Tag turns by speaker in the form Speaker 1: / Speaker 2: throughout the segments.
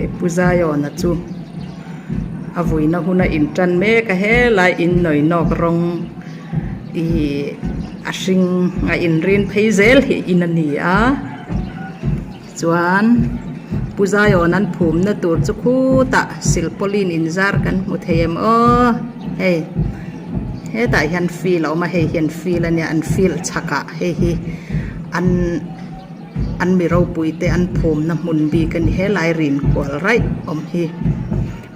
Speaker 1: Hei Pu Zaiawna chu a vuina hun a intan mek a helai in nawi nawk rawng ihh a hring a inrin phei zel hi in a ni a chuan Pu Zaiawna an phumna tur chu khutah silpawlin inzar kan hmu thei em aw hei hetah hian field a awm a hei hian field a nia an field chhakah hei hi an. An mi ropui te an phumna hmun bik a ni helai rin kual raih awm hi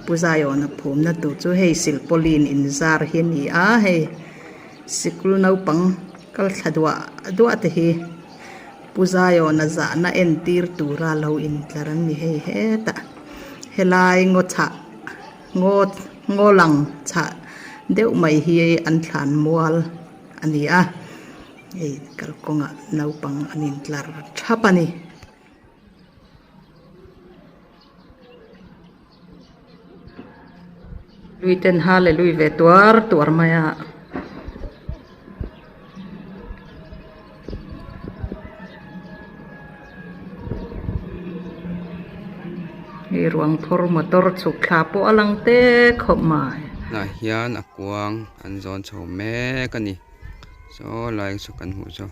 Speaker 1: Pu Zaiawna phumna tur chu hei silpawlin inzar hi a ni a hei sikul naupang kal thla duah duah te hi Pu Zaiawna zahna entir tura lo intlar an ni hei hetah helai ngaw chhah ngaw ngaw lang chhah deuh mai hi an thlan mual a ni a. Hei kalkawngah naupang an intlar thap a ni. Lui ten hallelui ve tuar tuar mai a. Hei ruang phur motor chhuk thla pawh a lang tek khawp mai.
Speaker 2: Tunah hian a kuang an zawn chho mek a ni. Saw lai saw kan hmuh saw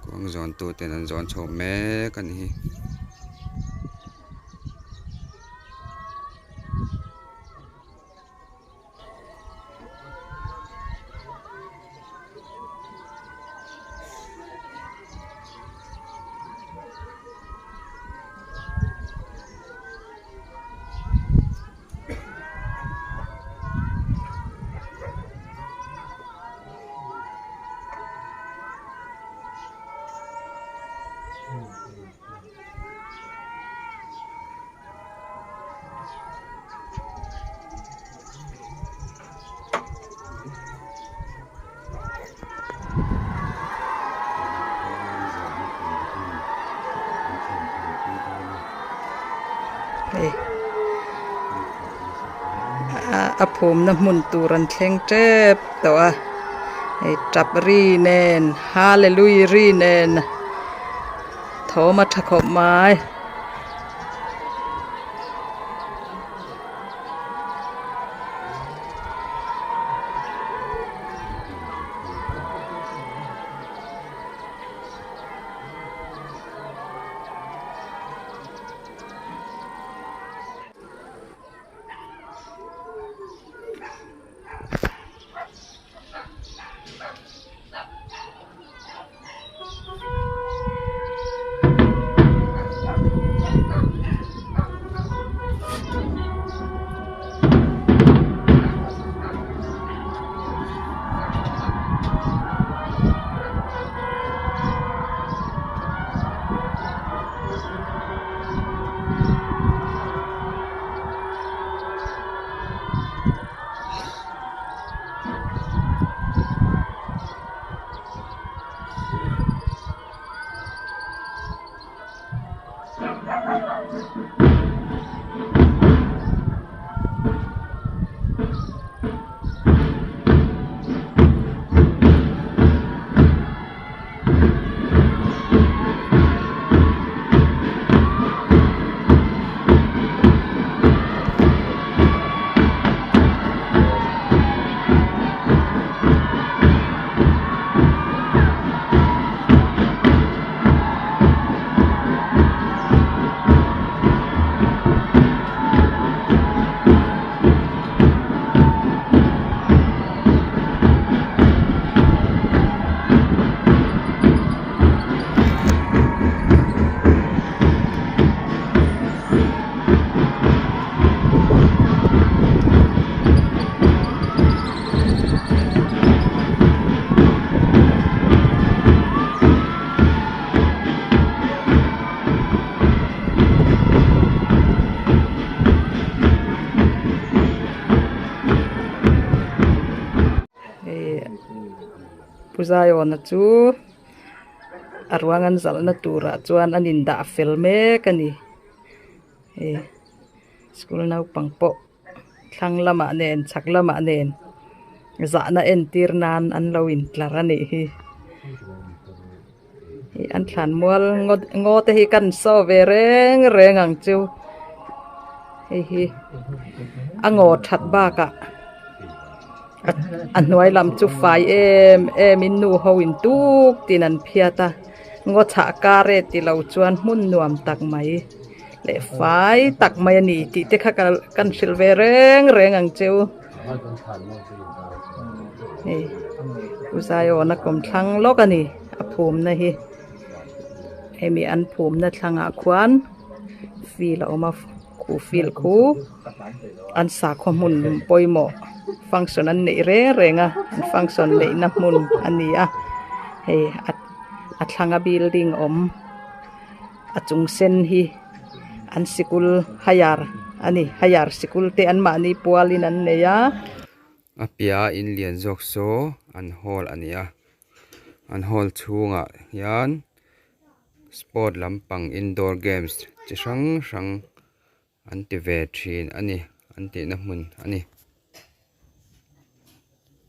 Speaker 2: kawng zawn tu ten an zawn chho mek a ni hi.
Speaker 1: Hei a phumna hmun tur an thleng tep tawh a hei tap ri nen hallelui ri nen thawm a tha khawp mai. Hei Pu Zaiawna chu a ruang an zalhna turah chuan an indah fel mek a ni hei school naupang pawh thlang lamah nen chhak lamah nen zahna entir nan an lo intlar a nih hi. Ih an thlan mual ngaw ngaw te hi kan saw ve reng reng ang chu hei hi a ngaw that bakah a hnuai lam chu fai em em in nu ho in tuk tin an phiat a ngaw chhah kar e tilo chuan hmun nuam tak mai leh fai tak mai a ni tih te kha kan hrilh ve reng reng ang cheu hei u zaiawna kawmthlang lawk a ni a phumna hi hemi an phumna thlangah khuan field a awm a khu field khu an sakhaw hmun pawimawh function an neih reng reng a an function neihna hmun a ni a hei a thlanga building awm. A chung sen hi an sikul higher a ni higher sikul te an mahni pualin an nei a.
Speaker 2: A piah a in lian zawk saw an hall a ni a an hall chhungah hian sport lampang indoor games chi hrang hrang an ti ve thin a ni an tihna hmun a ni.